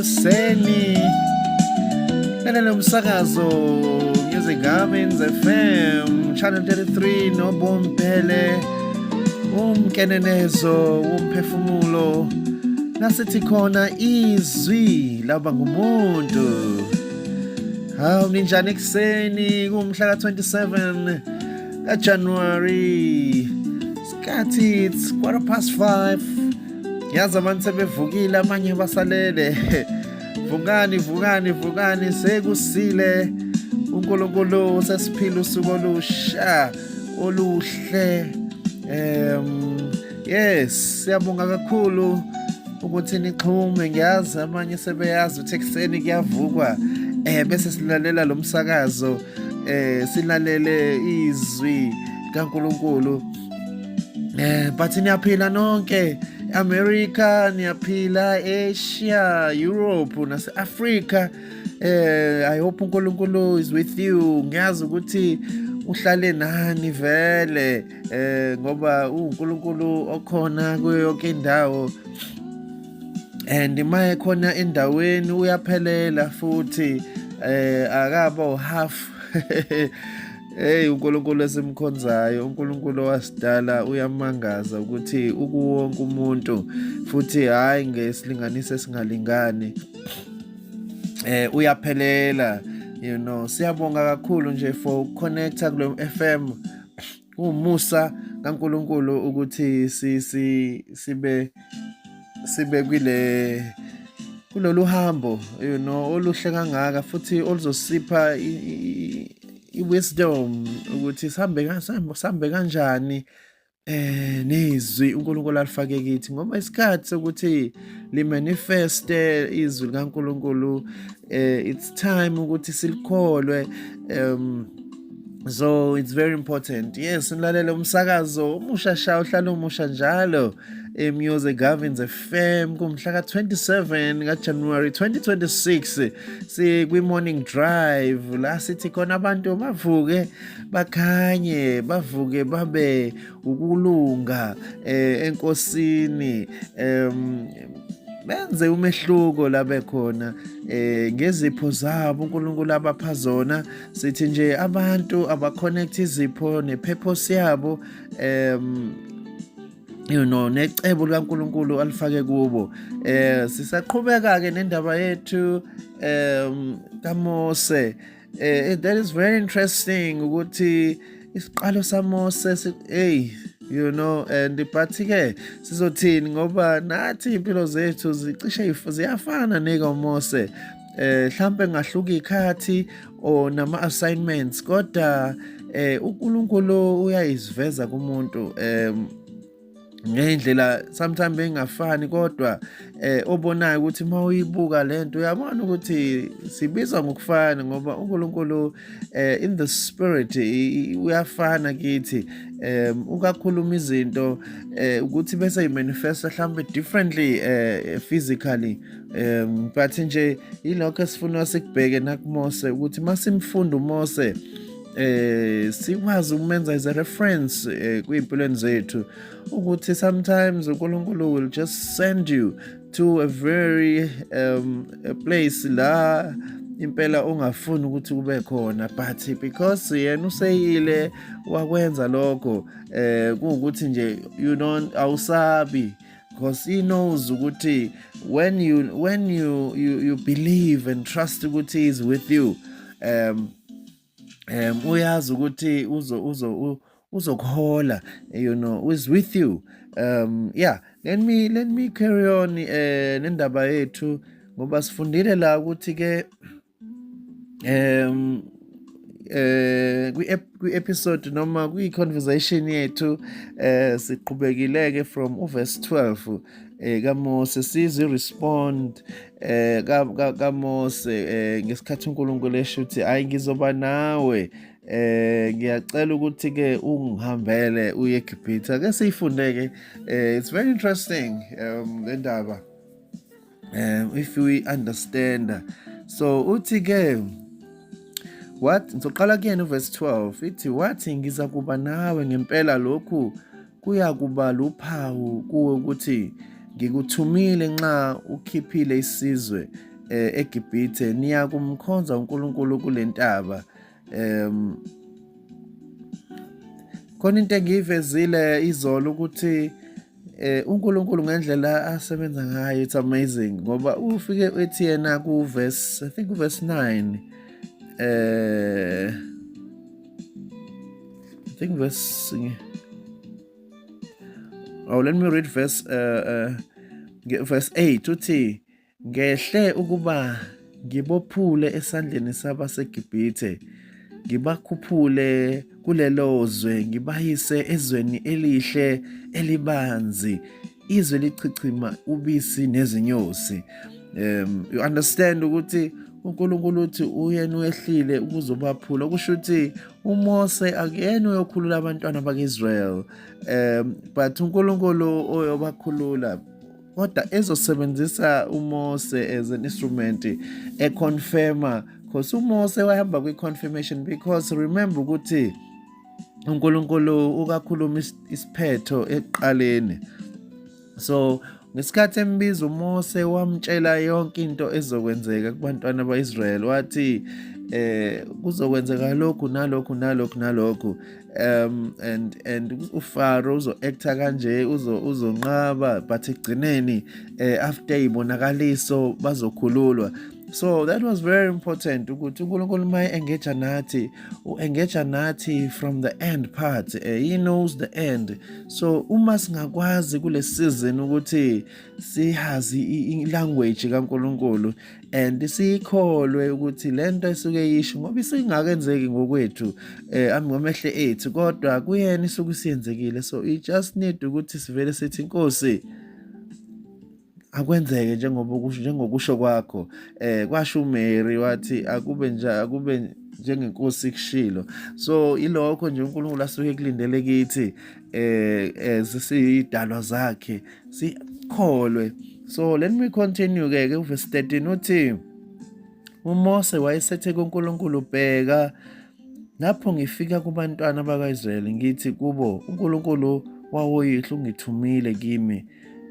Ekuseni lalela umsakazo Music Gardens FM Channel 33 noBombele umkenenezo womphefumulo, nasithi khona izwi laba ngumuntu. Hawu, ninjani ekuseni kumhla ka-27 kaJanuary? Sikhathi it's 5:15. Yazi abantu sebevukile, abanye basalele. Vukani, vukani, vukani, sekusile. UNkulunkulu sesiphila usuku olusha oluhle. Yes, siyabonga kakhulu ukuthi nixhume. Ngiyazi abanye sebeyazi ukuthi ekuseni kuyavukwa, bese silalela lo msakazo, silalele izwi kaNkulunkulu. But niyaphila nonke, America niyaphila, Asia, Europe nase Africa. I hope uNkulunkulu is with you. Ngiyazi ukuthi uhlale nani vele, ngoba uNkulunkulu okhona kuyo yonke indawo, and maye khona endaweni uyaphelela futhi, akabo half. Hey, uNkulunkulu esimkhonzayo, uNkulunkulu owasidala, uyamangaza ukuthi ukuwonke umuntu futhi hayi ngesilinganiso esingalingani, uyaphelela. Siyabonga kakhulu nje for connecta kulo FM. Umusa kaNkulunkulu ukuthi si si sibe sibe kwile kulolu hambo oluhle kangaka futhi oluzosipha i-wisdom ukuthi sihambe kanjani nezwi uNkulunkulu alifake kithi, ngoba isikhathi sokuthi limanifeste izwi likaNkulunkulu, it's time ukuthi silikholwe. So it's very important. Yes, nilalele umsakazo umusha sha, uhlala umusha njalo, eMusic Gavins FM, kumhla ka-27 kaJanuary 2026. Sikwi-morning drive la sithi khona abantu bavuke bakhanye, bavuke babe ukulunga enkosini, benze umehluko la bekhona ngezipho zabo uNkulunkulu abapha zona. Sithi nje abantu abaconnect izipho nepurpose yabo, necebo likaNkulunkulu alifake kubo. Sisaqhubeka ke nendaba yethu kaMose. That is very interesting ukuthi isiqalo saMose, hey, and but ke sizothini, ngoba nathi impilo zethu zicishe ziyafana nekaMose. Mhlambe ngahluka ikhathi or nama assignments, kodwa uNkulunkulu uyayiziveza kumuntu ngendlela sometimes bengafani, kodwa obonayo ukuthi mawuyibuka lento uyabona ukuthi sibizwa ngokufana, ngoba uNkulunkulu in the spirit uyafana kithi. Ukakhuluma izinto ukuthi bese imanifesta mhlambe differently physically, but nje ilokho esifuna sikubheke nakuMose, ukuthi masimfunda uMose sikwazi ukumenza as a reference kwizimpilweni zethu, ukuthi sometimes uNkulunkulu will just send you to a very a place la impela ongafuni ukuthi kube khona, but because yena useyile wakwenza lokho, kuwukuthi nje you don't awusabi, because he knows ukuthi when you believe and trust ukuthi he is with you, uyazi ukuthi uzokuhola, is with you. Yeah, let me carry on nendaba yethu, ngoba sifundile la ukuthi ke kwi episode noma kwi conversation yethu, siqhubekile ke from uverse 12 kaMose, sizi respond kaMose ngesikhathi uNkulunkulu esho ukuthi, "Hayi, ngizoba nawe, ngiyacela ukuthi ke ungihambele uye eGibhithe." Ake siyifunde ke. It's very interesting le ndaba, if we understand. So uthi ke, what, ngizoqala kuyena uverse 12, ithi, wathi, "Ngiza kuba nawe ngempela, lokhu kuya kuba luphawu kuwe ukuthi ngikuthumile: nxa ukhiphile isizwe eGibhithe, niyakumkhonza uNkulunkulu kulentaba. Khona into engiyivezile izolo ukuthi uNkulunkulu ngendlela asebenza ngayo, it's amazing, ngoba ufike ethi yena ku verse, I think verse 9, I think verse, oh, let me read verse 8. Uthi, "Ngehle ukuba ngibophule esandleni sabaseGibhithe, ngibakhuphule kulelo zwe, ngibayise ezweni elihle elibanzi, izwe lichichima ubisi nezinyosi." You understand ukuthi uNkulunkulu uthi uyena uyehlile ukuzobaphula, kusho ukuthi uMose akuyena uyokhulula abantwana bakaIsrael, but uNkulunkulu oyobakhulula, kodwa ezosebenzisa uMose as an instrument econfirma, because uMose wahamba kwi-confirmation, because remember ukuthi uNkulunkulu ukakhuluma isiphetho ekuqaleni. So ngesikhathi embiza uMose, wamtshela yonke into ezokwenzeka kubantwana baIsrael. Wathi kuzokwenzeka lokhu nalokhu nalokhu nalokhu, and uFaro uzo-acta kanje, uzonqaba, but ekugcineni after ibonakaliso bazokhululwa. So that was very important ukuthi uNkulunkulu uma engage nathi, u-engage nathi from the end part. He knows the end. So uma singakwazi kule season ukuthi sihazi i-language kaNkulunkulu and siyikholwe ukuthi lento esuke yisho, ngoba isingakenzeki ngokwethu ngamehlo ethu, kodwa kuyena isuke isiyenzekile. So you just need ukuthi sivele sithi, "Inkosi, akwenzeke njengoba ukusho, njengokusho kwakho." Kwasho uMary wathi, "Akube nje, akube njengenkosi kushilo." So ilokho nje uNkulunkulu asuke ekulindele kithi as siyidalwa zakhe, sikholwe. So let me continue ke ke uverse 13 uthi, "UMose wayesethe kuNkulunkulu, 'Bheka, lapho ngifika kubantwana bakwaIsrayeli, ngithi kubo, uNkulunkulu wawoyihlo ungithumile kimi,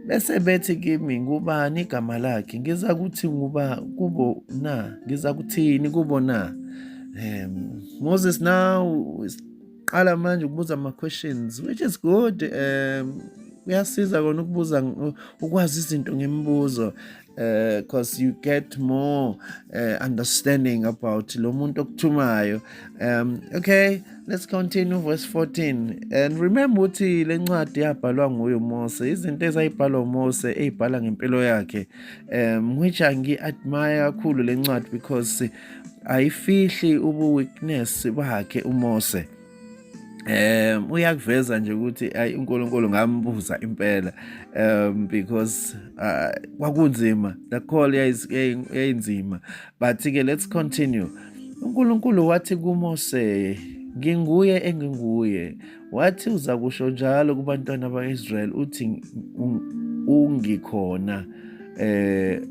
bese bethi kimi, Ngubani igama lakhe? Ngiza kuthi nguba kubo na? Ngiza kuthini kubo na?'" Moses now qala manje ukubuza ama questions, which is good. Kuyasiza kona ukubuza, ukwazi izinto ngemibuzo, because you get more understanding about lo muntu okuthumayo. Okay, let's continue, verse 14. And remember ukuthi le ncwadi yabhalwa nguye uMose, izinto ezayibhalwa uMose eyibhala ngempilo yakhe, which angi-admire kakhulu le ncwadi because ayifihli ubu-weakness bakhe uMose. Uyakuveza nje ukuthi ayi, uNkulunkulu ngambuza impela, because kwakunzima, the call yayinzima. But ke let's continue. UNkulunkulu wathi kuMose, "Nginguye enginguye." Wathi, "Uza kusho njalo kubantwana ba-Israel uthi, ungikhona."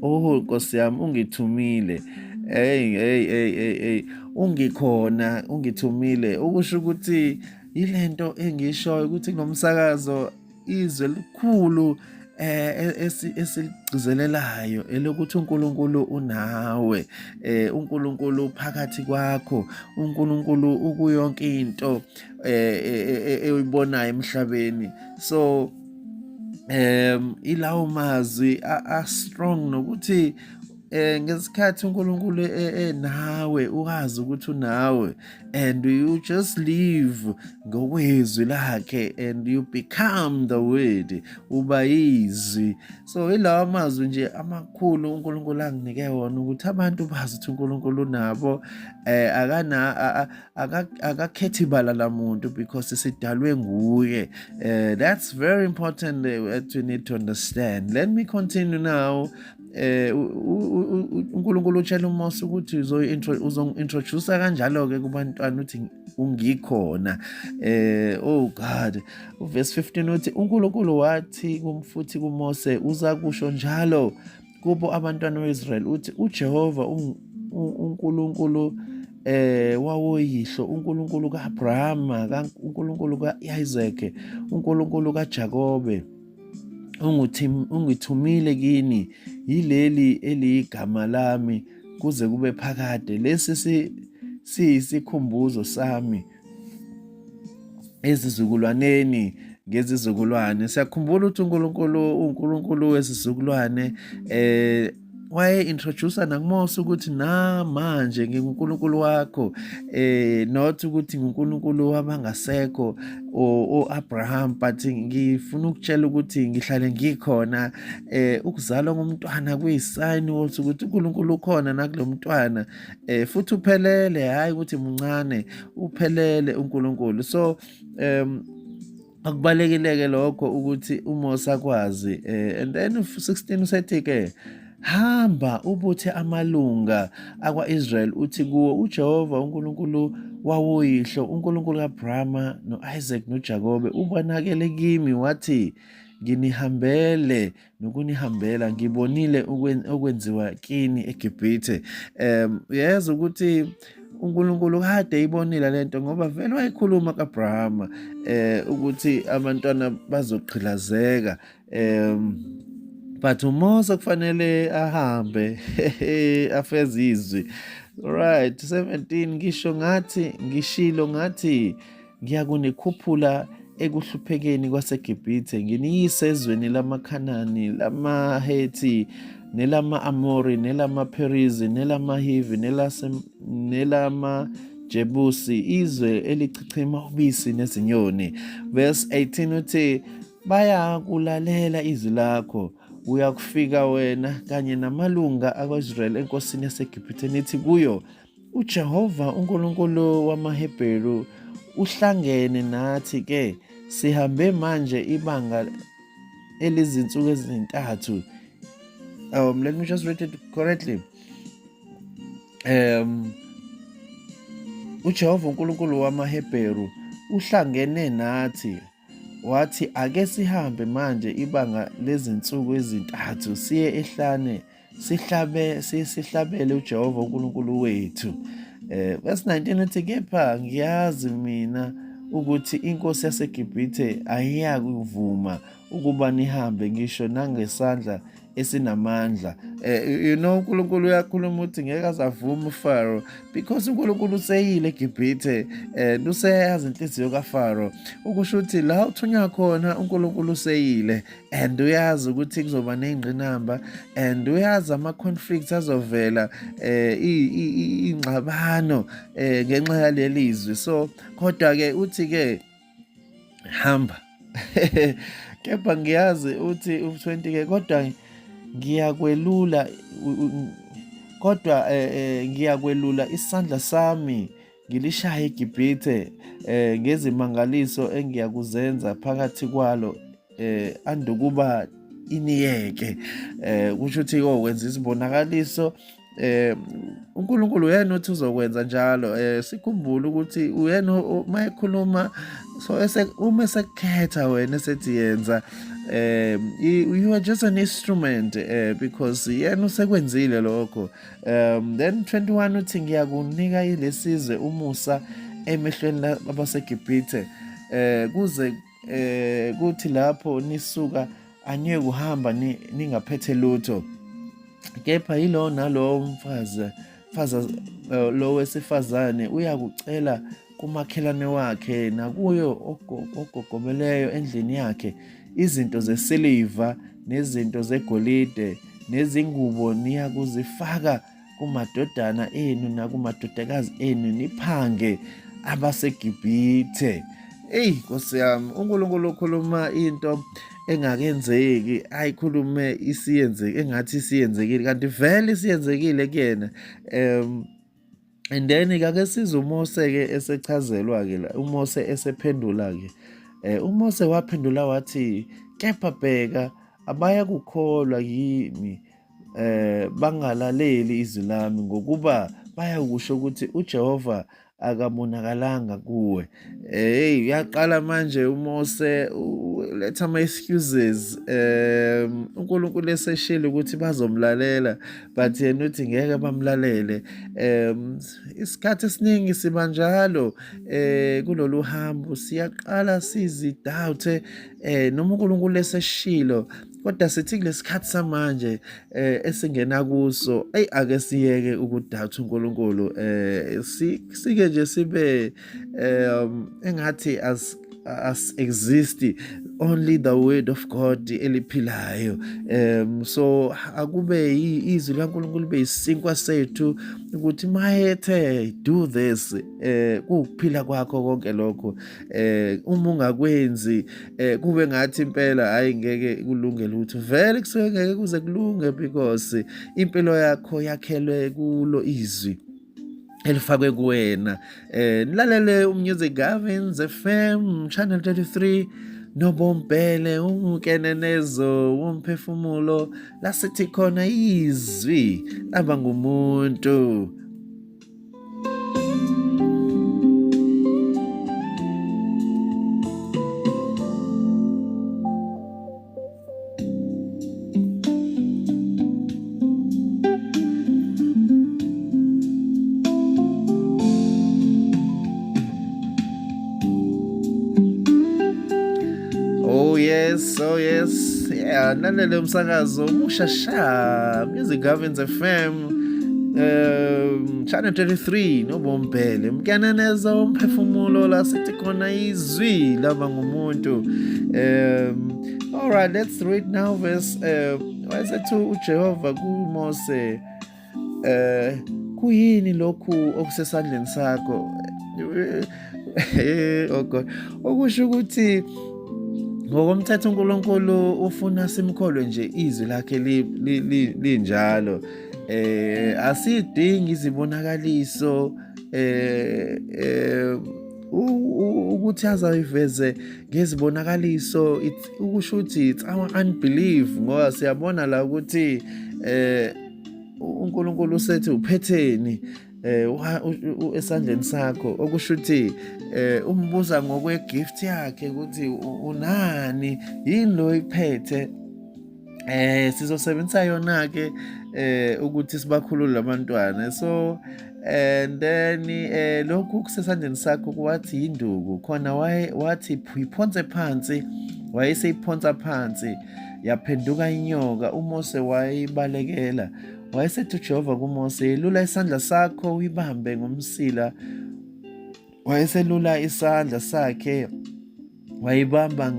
Oh Nkosi yami, ungithumile. Hey, hey, hey, hey, hey, ungikhona ungithumile, ukusho ukuthi ilento engishoyo ukuthi kunomsakazo izwe elikhulu esiligcizelelayo elokuthi uNkulunkulu unawe, uNkulunkulu phakathi kwakho, uNkulunkulu ukuyonke into oyibonayo emhlabeni. So ilawo mazwi a strong, nokuthi ngesikhathi uNkulunkulu enawe, ukazi ukuthi unawe and you just live ngokwezwi lakhe and you become the word, uba yizwi. So ilawa mazwi nje amakhulu uNkulunkulu anginike wona ukuthi abantu bazi ukuthi uNkulunkulu unabo, akana akakhethi bala lamuntu because sidalwe nguye. That's very important that we need to understand. Let me continue now. uNkulunkulu utshela uMose ukuthi uzo-introduce kanjalo ke kubantwana uthi ungikhona. Oh God, uverse 15 uthi, "UNkulunkulu wathi kumfuthi kuMose, uza kusho njalo kubo abantwana beIsrael uthi, uJehova uNkulunkulu wawoyihlo, uNkulunkulu kaAbraham, uNkulunkulu kaIsaac, uNkulunkulu kaJakobe, ungithumile kini." Yileli eliyigama lami kuze kube phakade. Lesi siyisikhumbuzo sami ezizukulwaneni ngezizukulwane. Siyakhumbula ukuthi uNkulunkulu uNkulunkulu wesizukulwane, waye introduce nakuMose ukuthi namanje nginguNkulunkulu wakho, not ukuthi nguNkulunkulu wabangasekho oAbraham, but ngifuna ukutshela ukuthi ngihlale ngikhona. Ukuzalwa komntwana kuyisign also ukuthi uNkulunkulu ukhona nakulomntwana, futhi uphelele, hayi ukuthi muncane, uphelele uNkulunkulu. So akubalekileke lokho ukuthi uMose akwazi. And then 16 usethi ke, "Hamba ubuthe amalunga akwa-Israel, uthi kuwo, uJehova uNkulunkulu wawoyihlo, uNkulunkulu kaAbrahama noIsaac noJakobe, ubonakele kimi wathi, Nginihambele nokunihambela, ngibonile okwenziwa kini eGibhithe." Uyezwa ukuthi uNkulunkulu kade ibonile lento, ngoba vele wayikhuluma kaAbrahama ukuthi abantwana bazoqhilazeka, but uMose kufanele ahambe afeze izwi. Right, 17: "Ngisho ngathi, ngishilo ngathi, ngiyakunikhuphula ekuhluphekeni kwaseGibhithe, nginiyise ezweni lamaKhanani, lamaHethi, nelama-Amori, nelamaPherizi, nelamaHivi, nelamaJebusi, izwe elichichima ubisi nezinyoni." Verse 18 uthi, "Bayakulalela izwi lakho. Uyakufika wena kanye namalunga akwa-Israyeli enkosini yaseGibhithe, nithi kuyo, uJehova uNkulunkulu wamaHebheru uhlangene nathi ke, sihambe manje ibanga elizinsuku ezintathu." Let me just read it correctly. UJehova uNkulunkulu wamaHebheru uhlangene nathi, wathi, ake sihambe manje ibanga lezinsuku ezintathu siye ehlane, sihlabe sihlabele uJehova uNkulunkulu wethu. Verse 19 uthi, "Kepha ngiyazi mina ukuthi inkosi yaseGibhithe ayiyakuvuma ukuba nihambe, ngisho nangesandla esinamandla." uNkulunkulu uyakhuluma ukuthi ngeke azavume uFaro because uNkulunkulu useyile eGibhithe and useyazi inhliziyo kaFaro. Ukusho ukuthi la uthunywa khona, uNkulunkulu useyile and uyazi ukuthi kuzoba ney'ngqinamba and uyazi ama-conflicts azovela, ingxabano ngenxa yaleli zwi. So kodwa-ke uthi-ke, hamba. "Kepha ngiyazi," uthi u-20 ke, "kodwa ngiyakwelula kodwa ngiyakwelula isandla sami, ngilishaye iGibhithe ngezimangaliso engiyakuzenza phakathi kwalo, andukuba iniyeke." Kusho ukuthi kokwenza izibonakaliso, uNkulunkulu uyena uthi uzokwenza njalo. Sikhumbule ukuthi uyena mayekhuluma, so ese uma esekukhetha wena, esethi yenza, you are just an instrument, because yena usekwenzile lokho. Then 21 uthi, "Ngiyakunika ilesizwe umusa emehlweni abaseGibhithe, kuze kuthi lapho nisuka aniye kuhamba ningaphethe lutho, kepha yilowo nalowo mfazi mfazi lo wesifazane uyakucela kumakhelwane wakhe nakuyo ogogobeleyo endlini yakhe izinto zesiliva nezinto zegolide nezingubo, niyakuzifaka kumadodana enu nakumadodakazi enu, niphange abaseGibhithe." Eyi Nkosi yami, uNkulunkulu ukhuluma into engakenzeki, ayikhulume isiyenzeke engathi isiyenzekile, kanti vele isiyenzekile kuyena. And then kake size uMose ke esechazelwa ke la, uMose esephendula ke. UMose waphendula wathi, "Kepha bheka, abayakukholwa yimi, bangalaleli izwi lami, ngokuba bayakusho ukuthi uJehova akabonakalanga kuwe." Hey, uyaqala manje uMose letha ama excuses, uNkulunkulu eseshilo ukuthi bazomlalela, but yena uthi ngeke bamlalele. Isikhathi esiningi siba njalo kulolu hambo, siyaqala sizidoubt noma uNkulunkulu eseshilo. Kodwa sithi kulesikhathi samanje esingena kuso, ey ake siyeke ukudoubta uNkulunkulu, sike nje sibe engathi as exist only the word of God eliphilayo. So akube izwi laNkulunkulu beyisinkwa sethu ukuthi mayethe do this, kuwukuphila kwakho konke lokho. Uma ungakwenzi, kube ngathi impela hayi ngeke kulunge lutho, vele kusuke ngeke kuze kulunge because impilo yakho yakhelwe kulo izwi elifakwe kuwena. Nilalele uMusic Gavins FM Channel 33 noBombhele umkenenezo womphefumulo, lasithi khona izwi laba ngumuntu. Oh yes, oh yes. Yeah, nalele umsakazo omusha sha. Music Governs FM. Channel 33 noBombhele. Mkaneneza umphefumulo la sithi khona izwi laba ngumuntu. All right, let's read now verse wayesethi uJehova kuMose, kuyini lokhu okusesandleni sakho? Oh God. Okusho ukuthi ngokomthetho uNkulunkulu ufuna simkholwe nje izwi lakhe linjalo. Asidingi izibonakaliso ukuthi azayiveze ngezibonakaliso, ukusho ukuthi it's our unbelief, ngoba siyabona la ukuthi uNkulunkulu usethi uphetheni esandleni sakho, okusho ukuthi umbuza ngokwe gift yakhe ukuthi unani, yini lo iphethe. Sizosebenzisa yona ke ukuthi sibakhulule abantwana. So and then lokhu kusesandleni sakho, kwathi yinduku khona, waye wathi iphonse phansi, wayeseyiphonsa phansi yaphenduka inyoka. uMose wayibalekela. Wayesethi uJehova kuMose, yelula isandla sakho uyibambe ngomsila. Wayeselula isandla sakhe wayibamba,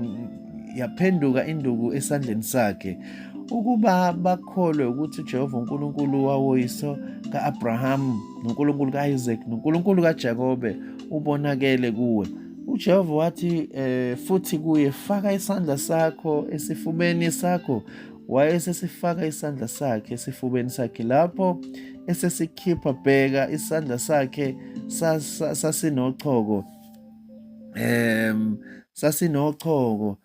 yaphenduka induku esandleni sakhe. Ukuba bakholwe ukuthi uJehova uNkulunkulu wawoyiso ka-Abrahamu noNkulunkulu ka-Isaac noNkulunkulu kaJakobe ubonakele kuwe. UJehova wathi futhi kuye, faka isandla sakho esifubeni sakho. Wayesesifaka isandla sakhe esifubeni sakhe, lapho esesikhipha, bheka, isandla sakhe sasinochoko, sasinochoko.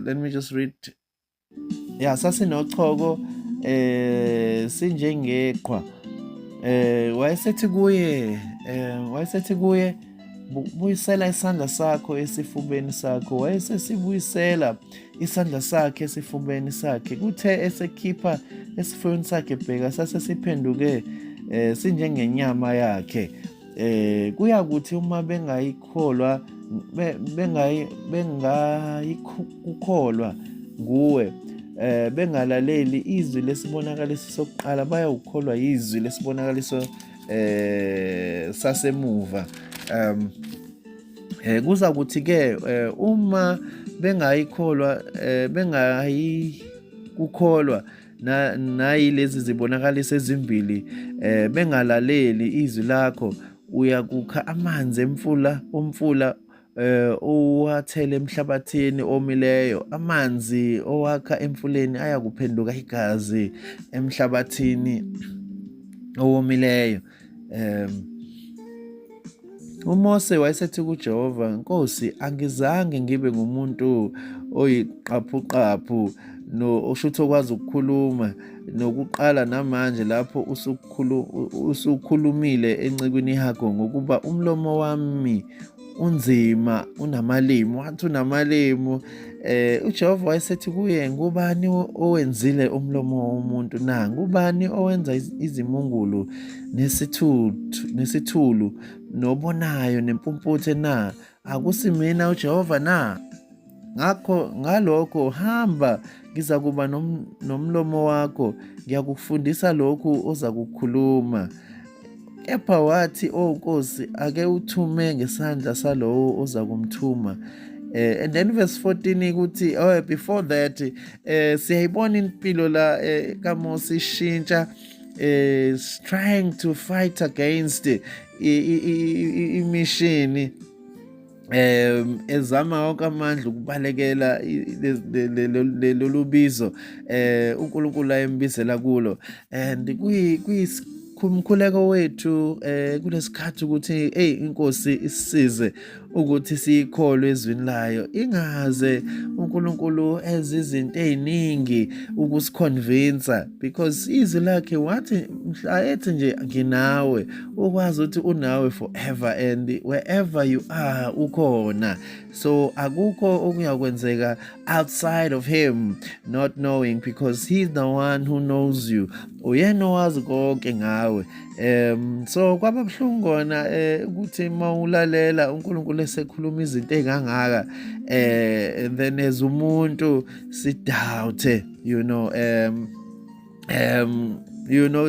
Let me just read. Yeah, sasinochoko sinjengeqhwa. Wayesethi kuye, buyisela isandla sakho esifubeni sakho. Wayesesibuyisela isandla sakhe esifubeni sakhe, kuthe esekhipha esifubeni sakhe, bheka, sasesiphenduke sinjengenyama yakhe. Kuyakuthi uma bengayikholwa, bengayikukholwa nguwe, bengalaleli izwi lesibonakaliso sokuqala, bayawukholwa izwi lesibonakaliso sasemuva. Kuza kuthi ke uma bengayikholwa, bengayikukholwa nayilezi zibonakaliso ezimbili, bengalaleli izwi lakho, uyakukha amanzi emfula umfula uwathele emhlabathini omileyo. Amanzi owakha emfuleni ayakuphenduka igazi emhlabathini owomileyo. UMose wayesethi kuJehova, Nkosi, angizange ngibe ngumuntu oyiqaphuqaphu no oshuthi okwazi ukukhuluma nokuqala namanje lapho usukhulumile encekwini yakho, ngokuba umlomo wami unzima unamalimi. Wathi unamalimi. UJehova wayesethi kuye, ngubani owenzile umlomo womuntu na? Ngubani owenza izimungulu nesithuthu nesithulu nobonayo nempumputhe na? Akusimina uJehova na? Ngakho ngalokho hamba, ngizakuba nomlomo wakho, ngiyakufundisa lokhu ozakukhuluma. Kepha wathi, O Nkosi, ake uthume ngesandla salowo ozakumthuma. And then verse 14 ukuthi, oh, before that, siyayibona impilo la kaMose ishintsha, is trying to fight against i-mission, ezama wonke amandla ukubalekela lolu bizo uNkulunkulu ayembizela kulo. And kuyi kumkhuleko wethu kulesikhathi ukuthi, hey, inkosi isisize ukuthi siyikholwe ezwini layo, ingaze uNkulunkulu ezizinto eziningi ukusiconvince, because izwi lakhe wathi mhla ethi nje, "Nginawe," ukwazi ukuthi unawe forever and wherever you are ukhona. So akukho okuyakwenzeka outside of him not knowing, because he's the one who knows you, uyena owazi konke ngawe. So kwaba buhlungu kona ukuthi mawulalela uNkulunkulu esekhuluma izinto ezingangaka, and then as umuntu si-doubt. It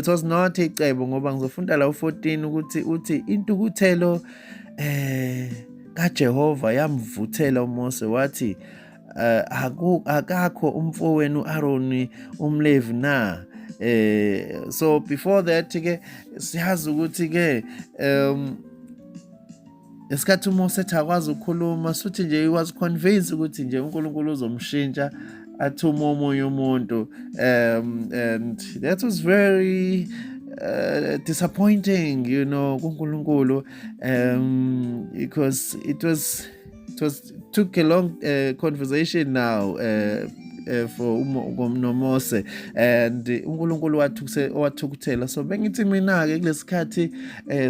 was not icebo, ngoba ngizofunda la u14 ukuthi uthi intukuthelo kaJehova yamvuthela uMose, wathi, "Akakho umfowenu uAaron umLevi na?" So before that ke siyazi ukuthi ke esikhathi uMose ethi akwazi ukukhuluma, suthi nje he was convinced ukuthi nje uNkulunkulu uzomshintsha athume omunye umuntu, and that was very disappointing kuNkulunkulu, because it was took a long conversation now for noMose, and uNkulunkulu wathukuthela. So bengithi mina ke kulesikhathi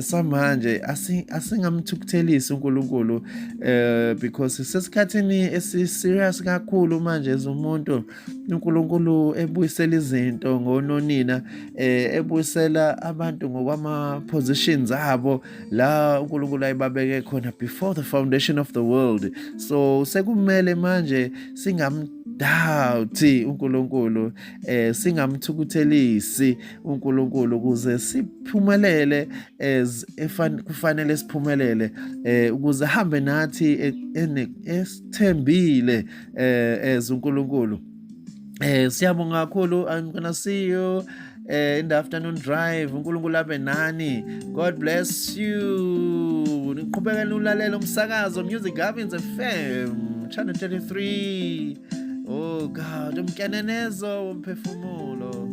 samanje asingamthukuthelisi uNkulunkulu, because sesikhathini esi serious kakhulu manje umuntu uNkulunkulu ebuyisela izinto ngononina, ebuyisela abantu ngokwama positions abo la uNkulunkulu ayibabeke khona before the foundation of the world. So sekumele manje singamdoubti uNkulunkulu, singamthukuthelisi uNkulunkulu ukuze siphumelele as kufanele siphumelele, ukuze hambe nathi esithembile as uNkulunkulu. Siyabonga kakhulu. I'm gonna see you in the afternoon drive. uNkulunkulu abe nani. God bless you. Niqhubeke nulalela umsakazo Music Gavins FM channel 33. Oh God, umkenenezo womphefumulo.